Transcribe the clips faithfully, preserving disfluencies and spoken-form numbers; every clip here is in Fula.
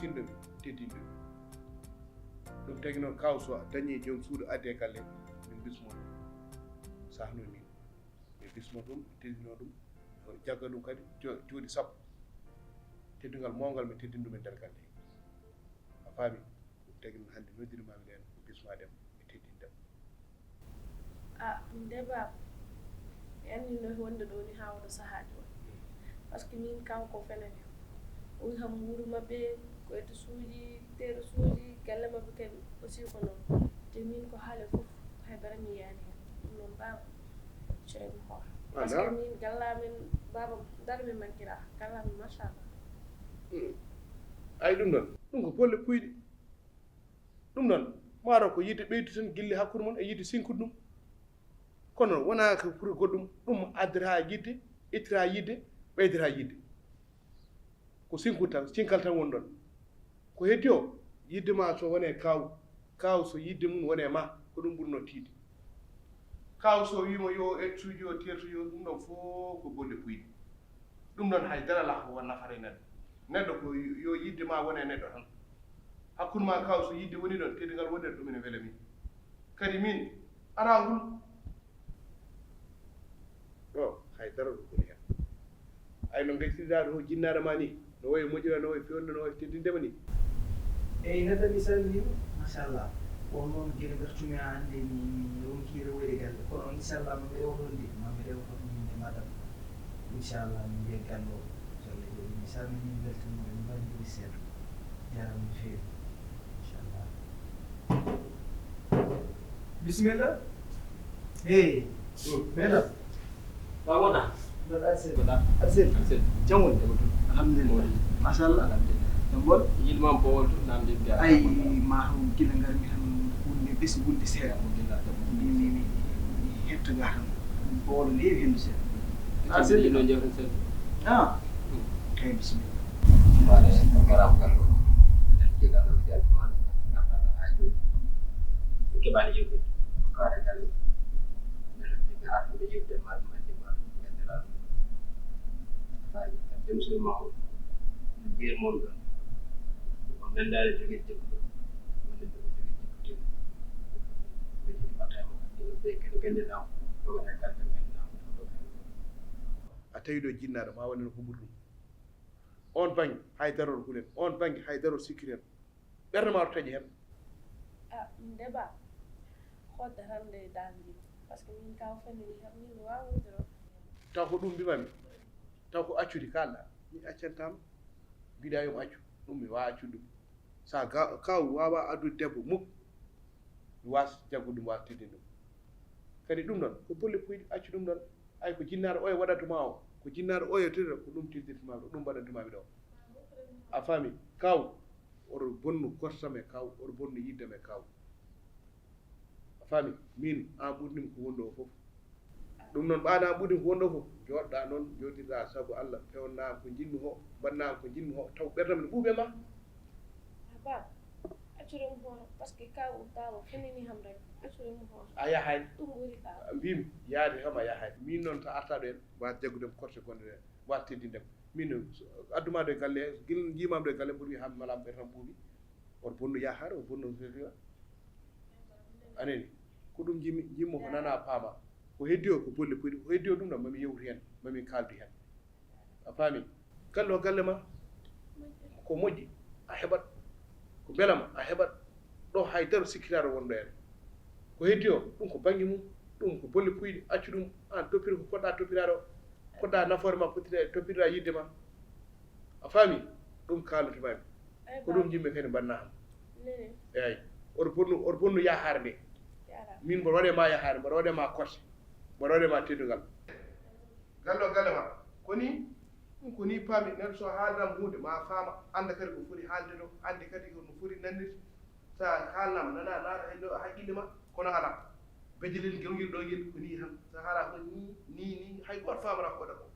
Teddinɗo mi, teddinɗo mi. Ɗum tagi noon, kaaw so dañii joom suudu addi e galle, min bismo ɗum. Sahno min. Min bismo ɗum, teddinoo ɗum. Jagga ɗum kadi jo-, juuɗe sappo. Teddungal mawngal min teddini ɗum e nder galle. A faami? Ɗum tagi noon hannde noddiri maa mi ɗeen, mi bismaa ɗem, mi teddini ɗem. Ah, min de baaba, mi anndi no wonde ɗo ni haa wona sahaaji on. Parce que min kanko fenani o wi kam wuuru maɓɓe ko étusuuji, terasuuji, galle maɓɓe kadi aussi ko noon. Te min ko haale fof, hay dara mi yiyaani heen. Ɗum noon baaba, coyɗo hoore. Parce que min galle amen, baaba, dara mi mankira. Galle amen, machallah. Ay ɗum noon, ɗum ko bolle puyɗe. Ɗum noon, maaro ko yiɗde ɓeydu tan gilli hakkunde mon e yiɗde sinkude ɗum. Kono wonaa ko pour goɗɗum, ɗum addata yiɗde, ittata yiɗde, ɓeydata yiɗde. Ko sinkun tan, cinkal tan woni ɗon. Ko heddi o, yiɗde ma so wone kaaw, kaaw so yiɗde mum wone ma, ko ɗum ɓurno tiiɗde. Kaaw so wiima yo ettuji, yo tertuji, yo ɗum ɗon fof ko bolle puyɗe. Ɗum ɗon hay dara alaa ko nafata e neɗɗo. Neɗɗo ko yo yiɗde ma wone neɗɗo tan. Hakkunde ma kaaw so yiɗde woni ɗon, teddungal woni ɗon, ɗum ene wela min. Kadi min, alaa hul. O, hay dara ɗum woni heen. Ay no ngaccidaa ɗo jinnaare ma ni, no wayi moƴƴira, no wayi feewnude, no wayi teddinde ma ni. Eyi, neɗɗo mi salminiima, machallah. Kono noon gila bertumi haa hannde mi mi ronki rewoyde galle. Kono inchallah ma mi rewo toon de, ma mi rewo toon min e madam. Inchallah min mbiya galle o. So Allah jaɓi mi salmini mi weltanima en mbaɗi seeɗa. Jarama no feewi. Inchallah. Bisimilla. Eyi. Meɗa. Ba wona. Mbaɗa arsel. Mbaɗa arsel. Arsel. Jam woni. Alhamdulillah. Machallah. Alhamdulillah. Jam bol. Yiɗi ma bowol to namde biya. Ay ma hon gila ngarmi tan wonde bes wonde seeɗa. Alhamdulillah. Mi mi mi mi hetto ga tan. Bowol ne hendu seeɗa. Arsel no jawten seeɗa. Ah. Kay bisimilla. Mbaɗa en programme ngal ɗo. Nden jeegal ɗo jalti ma ɗum. Ngam ɗaɗa haajuuji. Ɗum keɓaani yewtude. Kaare galle. Mbeɗa jogii artude yewtude ma ɗum hannde ma ɗum ɓendiraaɗo. Faami kam jom suudu ma o. No mbiyir mon ɗon. On nanndaani jogii jikku. Wonde jogii jikku tigi. Mbeɗa jogii batta e makko. Ɓe kadi gandinaa ko. Ɗo wona galle gandinaa ko. Ɗo kadi. A tawi ɗo jinnaaɗo ma wonde no humbur ɗum. On bannge hay daro ɗo hulen, on bannge hay daro sikkiren. Ɓernde ma to taƴi heen. A min de ba hodda tan nde danji parce que min kaw fenni ni kam min mi wawa wudiro. Taw ko ɗum mbimami, taw ko accude kalɗa, mi accantama, mbiɗa yomi accu, ɗum mi wawa accude ɗum. Sa ga kaw wawa addude debbo muk, mi was jaggu ɗum was teddin ɗum. Kadi ɗum ɗon ko bolle puyɗi, accu ɗum ɗon. Ay ko jinnaɗo oya waɗata ma o, ko jinnaɗo oya tira ko ɗum tirdirta ma ɗo, ɗum mbaɗanta ma mi ɗo. A faami? Kaw oɗo bonnu gorsam e kaw, oɗo bonnu yiddam e kaw. A faami? Min an ɓurnim ko wonɗo o fof. Ɗum noon ɓaana an ɓurnim ko wonɗo fof, joɗɗa noon joɗirɗa sabu Allah, pewnna am ko jinmi ho, mbanna am ko jinmi ho, taw ɓerdam ne ɓuuɓe ma. Ba accude mo hoore parce que kaw tawa fenini ham rek accude mo hoore. A yahay. Ɗum ɓuri ka. Mbimi yaade kam a yahay. Min noon so artaɗo en mbawa jaggudem korte gonɗe ɗe mbawa teddindem. Min adduma ɗo e galle gil jimam ɗo e galle mboɗo wi ham malam ɓe tan ɓuuɓi. Oto bonnu yahaare, oto bonnu fefewa. Anani ko ɗum jimmi jimmo ko nana paama. Ko heddi o ko bolle puyɗi, ko heddi o ɗum ɗo mami yewtu hen, mami kaldu hen. A faami? Galle o galle ma. Ko moƴƴi a heɓat, ko belama a heɓat. Ɗo hay daro sikkitaɗo wonɗo en. Ko heddi o ɗum ko bannge mum. Ɗum ko bolle puyɗi, accu ɗum. An toppira ko poɗɗa toppiraɗo, poɗɗa nafoore ma pottita e toppirɗa yidde ma. A faami? Ɗum kalnoto mami. Ko ɗum jimmi kadi mbanna ham. Eyi. Oto bonnu, oto bonnu yahaare nde. Min mboɗo waɗe ma yahaare, mboɗo waɗe ma korse, mboɗo waɗe ma teddungal. Galle o galle ma. Ko ni? Ɗum ko ni paami. Neɗɗo so haaldanam huunde ma faama, annda kadi ko foti haalde ɗo, annde kadi ko no foti nannirde. Sa haalnama nana naata e nder haqqille ma. Kono ala bejjelel ngel ngel ɗo ngel ko ni tan. Sa haala ko ni ni ni hay gooto faamata ko waɗa ko.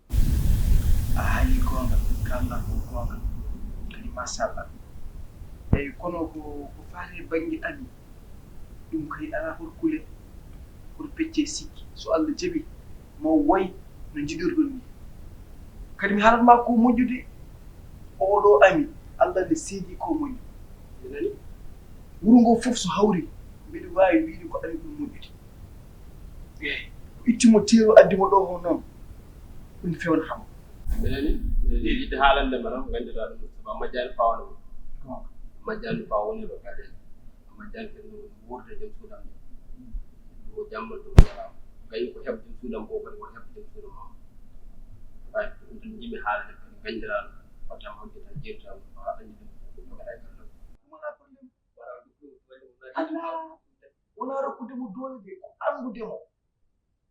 A haali goonga, kaalɗa ko goonga. Kadi machallah. Eyi kono ko ko faati e bannge ami, ɗum kay alaa hol kule, koto pecce e sikki. So Allah jaɓi, ma woy no njiɗirɗon ni. Kadi mi haalat ma ko moƴƴude, oɗo ami, Allah ne seedi ko moƴƴi. Mi nani. Wuro ngo fof so hawri, mbiɗa waawi wiyde ko ari ɗum moƴƴude. Eey, ko itti mo teeru addi mo ɗo o noon, ɗum fewnata mo. Mi nani, mi nani. Yiɗde haalande ma tan, nganndiraa ɗum, sabu a majjaani faa wona mo. Majjaani faa woni ɗo galle. A majjaani kadi no wuurda jom suudam ni. Ɗum ko jamma, ɗum ko ñalawma. Gayi ko heɓ jom suudam ko kadi, ko heɓ jom suudam ma. Waawi ko ɗum tan njiɗmi haalde kadi, nganndiraa ɗum. Watta mo hojje tan, jeertaa ɗum, ko a anndi ɗum, ko ɗum jogata e galle. Ɗum wonaa problème. Alaa, wonaa rokkude mo doole de, ko anndude mo.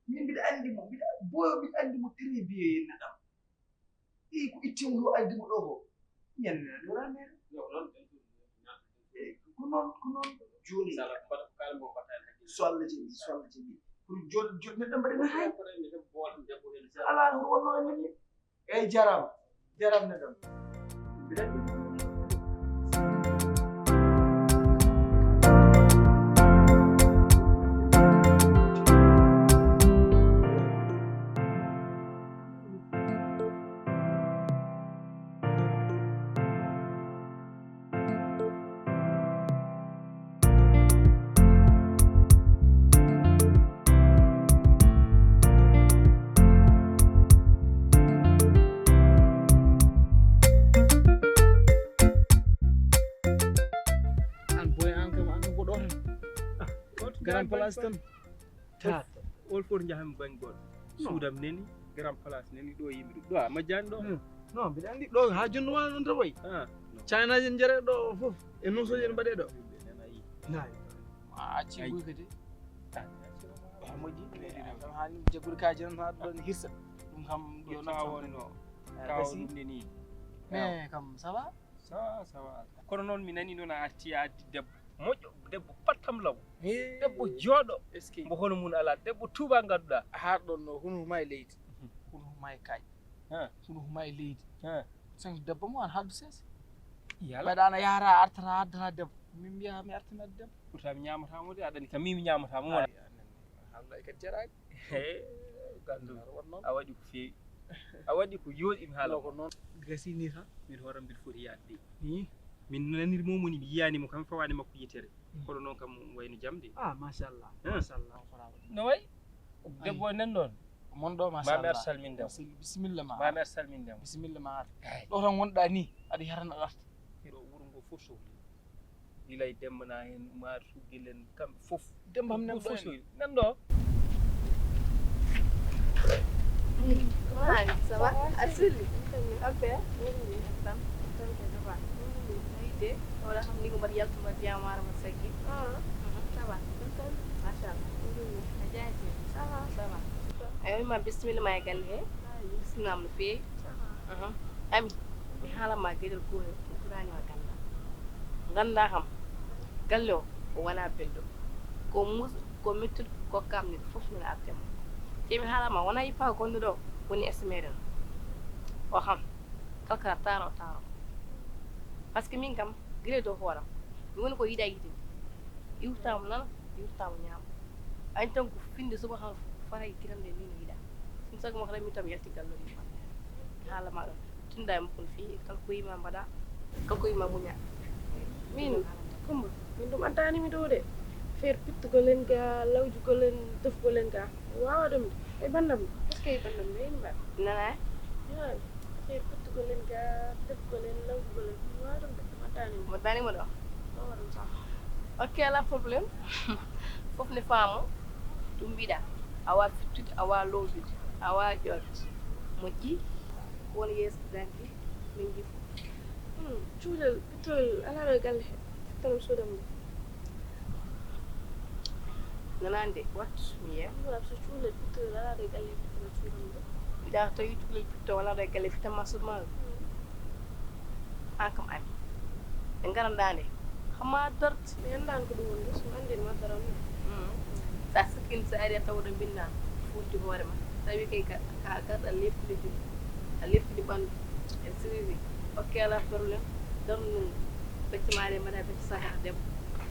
Min mbiɗa anndi mo, mbiɗa boyo, mbiɗa anndi mo très bien, yenne ɗam. Ɗi ko itti mo ɗo, addi mo ɗo ko. Ñande na ɗo ramen. Eey, ko noon, ko noon. Jooni. So Allah jaɓi, so Allah jaɓi. Pour jooɗ-, jooɗ-, neɗɗo mbaɗa mi hay. Alaa, ko wonno e men ni. Eey, jaraama. Jaraama, neɗɗo. Mbiɗa anndi. An boy, an kam, an kam ko ɗo tan. Ah, Grand Place tan. Tat. Ol fof njahami baŋ goɗɗo. Non. Suudam neni, Grand Place neni, ɗo yimɓe ɗum. Ɗo a majjani ɗo? Hmm. Non, mbiɗa anndi ɗo haa jonno wano ɗon tan wayi. Ah, non. China en jere ɗo fof. E non so en mbaɗe ɗo. Yimɓe nana yi. Nayi. A acci. Ay. Buy kadi. Ah, a moƴƴi. Ɗum haani jaggude kaaji tan haa ɗon hirsa. Ɗum kam yo nattam wonno. Ah, kawo gasi. Ɗum neni. Mais kam, ça va? Ça va, ça va. Kono noon mi nani noon a arti a addi debbo moƴƴo, debbo pattam law. Hee. Debbo jooɗo. Est-ce que? Mbo hono mum alaa, debbo tuuba ngadduɗaa. Haa ɗon no hunu huma e leydi. Mhm. Hunu huma e kaaƴ. Haa. Hunu huma e leydi. Haa. Sen debbo mo an haɗu sese. Yala. Mbaɗa ana yahata artata addata debbo. Min mbiya mi artana debbo. Pourtant mi ñaamata mo de, aɗa anndi kam min mi ñaamata mo. Ay, anan. Haalay kadi jaraani. Hee, ganndum. A waɗi ko feewi. A waɗi ko yooɗi mi haala. Ko noon. Gasi ni tan. Min hoore mbiɗa foti yaade de. Hi. Min naniri mo moni mi yiyaani mo kam fawaani makko yitere. Hmm. Kono noon kam wayno jam de. Ah, machallah. Hmm. Machallah, on fora waɗi. No way? Debbo nan ɗon. Mon ɗo, machallah. Ma mi ar salminde mo. Bisimilla ma. Ma mi ar salminde mo. Bisimilla ma ar. Ay. Ɗo tan wonɗa ni, aɗa yaran aɗa arta. Hiɗo wuro ngo fof sohli. Gila e Demba na heen, Umar Sugel en, kamɓe fof. Demba am nan ɗo fof en. Nan ɗo. Comment ça va? A selli? Abbee? Tan, tan ko ça va. Ayde, wala xam ni ko mbaɗi yaltu mbaɗi yamaara mbaɗi saggi. Ah. Mhm, ça va. Tan, tan. Machallah. Mhm. A jaati. Ça va. Ça va. Eyo, ma bisimilla ma e galle he. Bisimilla am no feewi. Mhm. Ami, mi haalan ma geɗel gootel, mi ɓuraani ma ganndal. Nganndaa kam, galle o, o wonaa belɗo. Ko mus-, ko mettude, ko kam nit fof nana arde mo. Te mi haalan ma, wonaa yippa ko gonɗo ɗo, woni S M R N. O kam, kala kala taaro, taaro. Parce que min kam, gila dow hooram, mi woni ko yiɗa yiɗi. Iwtaama nana, iwtaama ñaama. Añ tan ko finde suba kam fotay kirande min yiɗa. Ɗum sago makko tan mi tawi yalti gallo mi fa. Haala ma ɗon. Tinda e makko no feewi, kala ko yima mbaɗa, kala ko yima muña. Min, Kumba, min ɗum addani mi ɗo de. Feer pittugol en ga, lawjugol en, defgol en ga. Mi wawa ɗum de. E bandam, est-ce que e bandam ne yimɓe? Nana? Yaani. Feer pittugol en ga, defgol en, lawjugol en. Mi wawa ɗum de. Ɗum addani mi. Mo dani mo ɗo? Wawa ɗum sax. Ok, ala problème. Fof ne faamo. Ɗum mbiɗa. Awa fittude, awa lowjude, awa ƴoƴde. Moƴƴi. Ko won yeeso danki. Min nji fof. Hmm, cuulel, pittol, alaa ɗo e galle he. Fittanam suudam ndu. Nanaande, wattu, mi yeewa. Ɗum waɗa so cuulel, pittol, alaa ɗo e galle he, fittanam suudam ndu. Mbiɗa tawi cuulel, pittol, alaa ɗo e galle, fittan ma suudu ma ndu. Hmm. Aan kam, ami. Ɓe ngaran ɗaande. Hama dort. Mi anndaani ko ɗum woni, so mi anndi ma daran. Mm. Sa sikkin, sa ari a tawa ɗo mbinna, fuuti hoore ma. Tawi kay ka, ka garɗa leppude juɗe. A leppini ɓanndu. En siriri. Ok, alaa problème. Darnu becce maare mbaɗa becce saka debbo.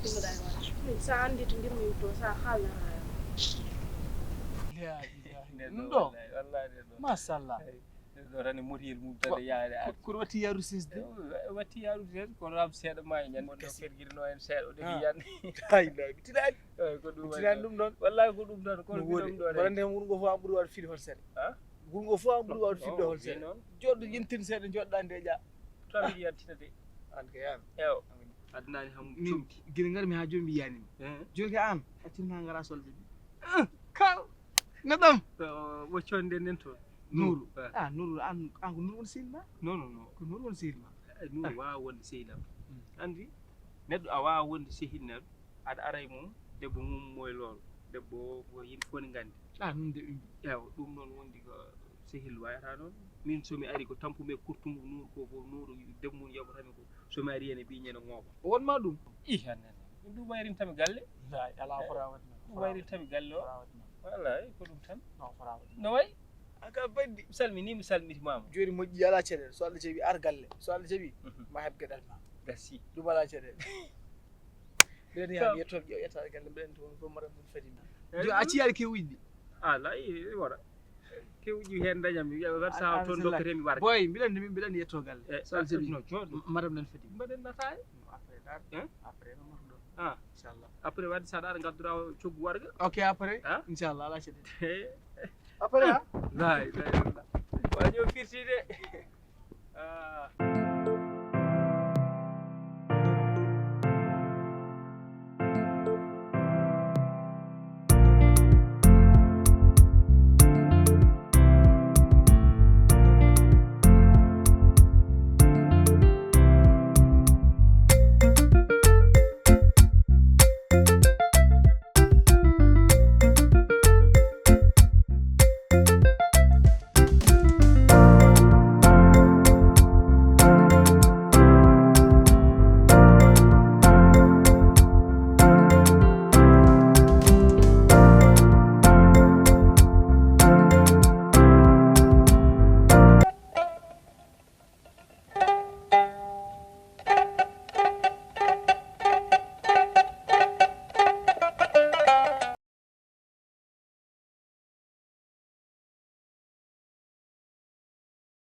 Timmoɗa e hoore. Min, sa anndi to ngimmi to, sa haalnata. La ilaha illallah. Ɗum ɗo. Wallahi, wallahi, ɗum ɗo. Machallah. Eyi. Ɗo tan e motel mum tan e yaade ar. Kono watti yarude sesde. Watti yarude tan kono ram seeɗa ma e ñande mo Gasi. Fergirno en seeɗa o ɗegi Ah. yande. Ay, lay mi tinaani. Eyyi ko ɗum Tinaani ɗum noon. Wallahi ko ɗum tan kono No woodi. ɗum ɗo Mbaɗa nde nguru ngo fof an ɓuri waɗde fiɗde hol seeɗa. Ha? Nguru ngo fof an ɓuri waɗde fiɗde hol seeɗa. Noon. Joɗɗo yintin seeɗa joɗɗa nde ƴa. Tawi yantinade. An ko yami. Ewo. Adnani ham Min comti. Gila ngarmi ha jomi mi yanima. Eh. Joni ko an accirma ngara solde bi. Kal. Neɗɗam. Mo conde nen toon. Nuru. Eh. Ah, Nuru an an ko Nuru woni sehil ma. Non non non. Ko Nuru woni sehil ma. Ay, Nuru wawa wonde sehil am. Andi neɗɗo a wawa wonde sehil neɗɗo aɗa ara e mum debbo mum moye loolo debbo ko yimɓe fof ne nganndi. Ah, nun de ɓe mbi. Ewa ɗum noon wondi ko sehil wayata noon. Min somi ari ko tampumi e kurtumo Nuru ko fof Nuru debbo mum yoɓatami ko somi ari ene mbi ñande ngooba. Wonma ɗum. Ih annan ɗum ɗum wayrintami galle. Lay ala fora wadde. Ɗum wayrintami galle o. Fora wadde. Wallay ko ɗum tan. Non fora wadde. No wayi? Aka baddi. Mi salmini mi salmitimama. Joni moƴƴi ala caɗele so Allah jaɓi ar galle so Allah jaɓi ma heɓ geɗal ma. Gasi. Ɗum ala caɗele. Mbiɗen Kam. Yaha yetto yetta galle mbiɗen toon ko mara mum fadi ma. Jo a ciyaali kewuji ɗi. Ala i wara. Kewuji hen dañami wiya gat saha toon dokkatemi warde. Boy mbiɗen de min mbiɗen yetto galle. Eh, So Allah jaɓi no jooɗo. madame nan fadi. Mbaɗen nataare. Après dar. Hein? Après no moto ɗon. Ah, Inchallah. Après wadde saɗa ara ngadduɗa coggu warga. Ok après. Hein? Inchallah ala caɗele. Eh, Après ha. La ilaha illallah. Wajo firti de. Ah.